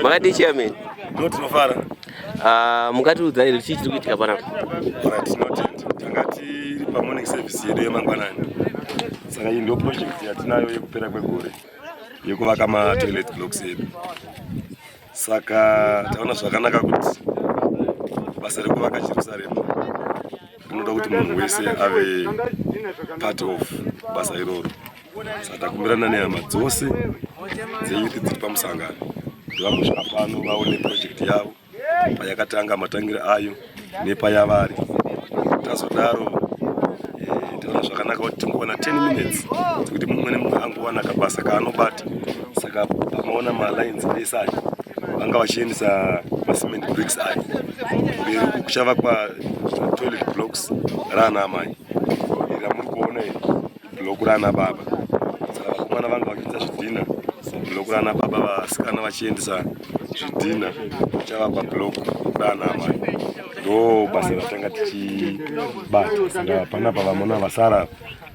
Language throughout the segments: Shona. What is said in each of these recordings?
Makadii chairman? No, tinofara. Ah, mungatiudza here chii chiri kuitika panapa? Alright, tinotenda. Tanga tiri pamorning service yedu yemangwanani. Saka iyi ndio project yatinayo yekupera kwegore yekuvaka matoilet blocks edu. Saka taona zvakanaka kuti basa rekuvaka Jerusarema rinoda kuti munhu wese ave part of basa iroro. Saka takumbirana nehama dzose dzeyouth dziri pamusangano kuti vambosvika pano vaone project yavo payakatanga, matangiro ayo nepayavari. Tazodaro taona zvakanaka kuti tingowana 10 minutes dzekuti mumwe nemumwe angowana kabasa kaanobata. Saka pamaona malines ese aya vanga vachiendesa macement bricks aya mberi uku kuchavakwa toilet blocks raana amai. Iri ramuri kuona iri block raana baba. Saka vakomana vanga vachiendesa zvidhina block raana baba, vasikana vachiendesa zvidhina kuchavakwa block raana amai. Ndo basa ratanga tichibata. Saka panapa vamona vasara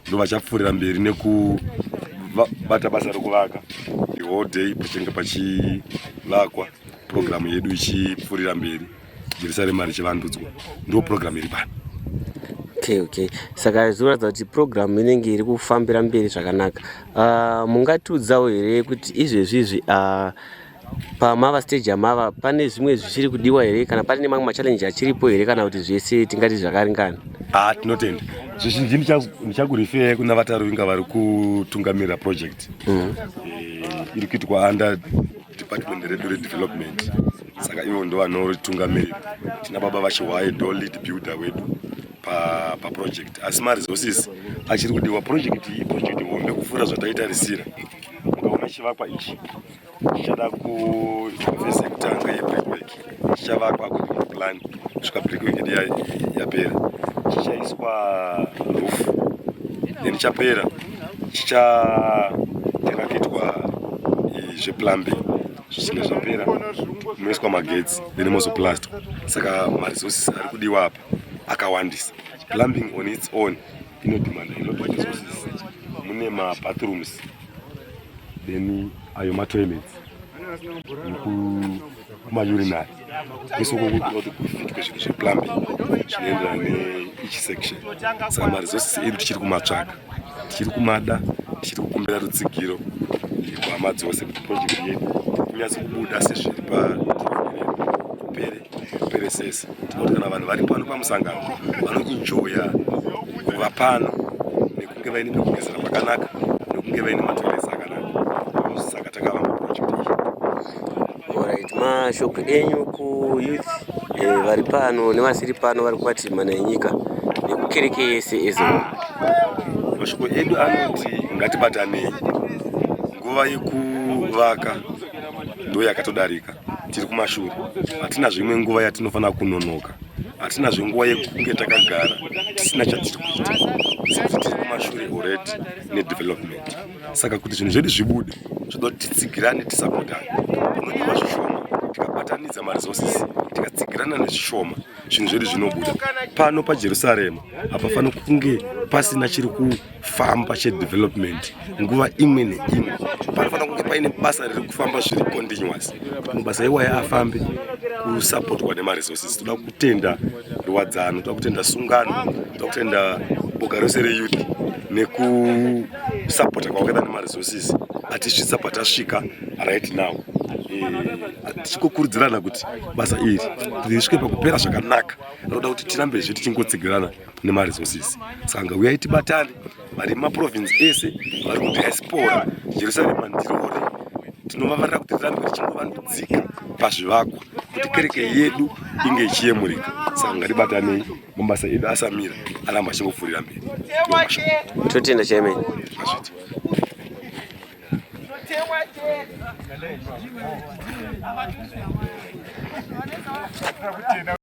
ndo vachapfuurira mberi nekubata basa rekuvaka the whole day pachinge pachivakwa, programu yedu ichipfuurira mberi, Jerusarema richivandudzwa. Ndo programu iri pano. Okay, saka zvinoratidza kuti program inenge iri kufambira mberi zvakanaka. Mungatiudzawo here kuti izvezvizvi pamava stage yamava pane zvimwe zvichiri kudiwa here, kana pane mamwe machallenges achiripo here, kana kuti zvese tingati zvakaringana? Ah, tinotenda. Zvizhinji ndichakurifeya kuna vataruvinga vari kutungamirira project. Iri kuitwa under department redu redevelopment, saka ivo ndo vanoritungamirira. Tina baba vaChihwai, ndo lead builder wedu paproject, asi maresources achiri kudiwa. Project iyi project hombe kupfuura zvataitarisira. Mukaona chivakwa ichi chichada kuphase yekutanga yebrickwork, chichavakwa according to plan kusvika brickwork yedu yapera. Chichaiswa roof, then chapera chichatanga kuitwa zveplumbing. Zvichinge zvapera munoiswa magetsi, then mozoplasta. Saka maresources ari kudiwa apa akawandisa. Plumbing on its own inodemanda a lot of resources. Mune mabathrooms, then ayo matoilets kumaurinary kwese uko kuda kuti kufitwe zvinhu zveplumbing zvinoenderana neeach section. Saka maresources edu tichiri kumatsvaga, tichiri kumada, tichiri kukumbira rutsigiro kuhama dzose kuti project yedu inyatso kubuda sezviri pa kupere sese. Tinoti kana vanhu vari pano pamusangano vanoenjoya kuva pano nekunge vaine pekugezera pakanaka nekunge vaine matoilets akanaka. Saka takavamba project iyi. Alright, mashoko enyu kuyouth vari pano nevasiri pano, vari kumativi mana enyika, nekukereke yese as a whole? Mashoko edu anoti ngatibatanei. Nguva yekuvaka ndo yakatodarika, tiri kumashure. Hatina zvimwe nguva yatinofanira kunonoka, hatina zvenguva yekunge takagara tisina chatiri kuita, sekuti tiri kumashure already nedevelopment. Saka kuti zvinhu zvedu zvibude zvoda kuti titsigirane, tisapotane. Kunodiwa zvishoma, tikabatanidza maresources, tikatsigirana nezvishoma, zvinhu zvedu zvinobuda. Pano paJerusarema hapafaniri kunge pasina chiri kufamba chedevelopment. Nguva imwe neimwe panofanira kunge paine basa riri kufamba zviri continuous. Kuti mabasa iwaya afambe, kusapotwa nemaresources. Toda kutenda Ruwadzano, toda kutenda sungano, toda kutenda boka rose reyouth nekusapota kwavakaita nemaresources atisvitsa patasvika right now. Tichikukurudzirana kuti basa iri risvike pakupera zvakanaka, rinoda kuti tirambezve tichingotsigirana nemaresources. Saka ngauyai tibatane, vari mumaprovince ese, vari kudiaspora. Jerusarema ndirori tinovavarira kuti rirambe richingovandudzika pazvivakwa kuti kereke yedu inge ichiyemurika. Saka ngatibatanei, mabasa edu asamira, aramba achingopfuurira mberi. Totenda, chairman. Mazviti.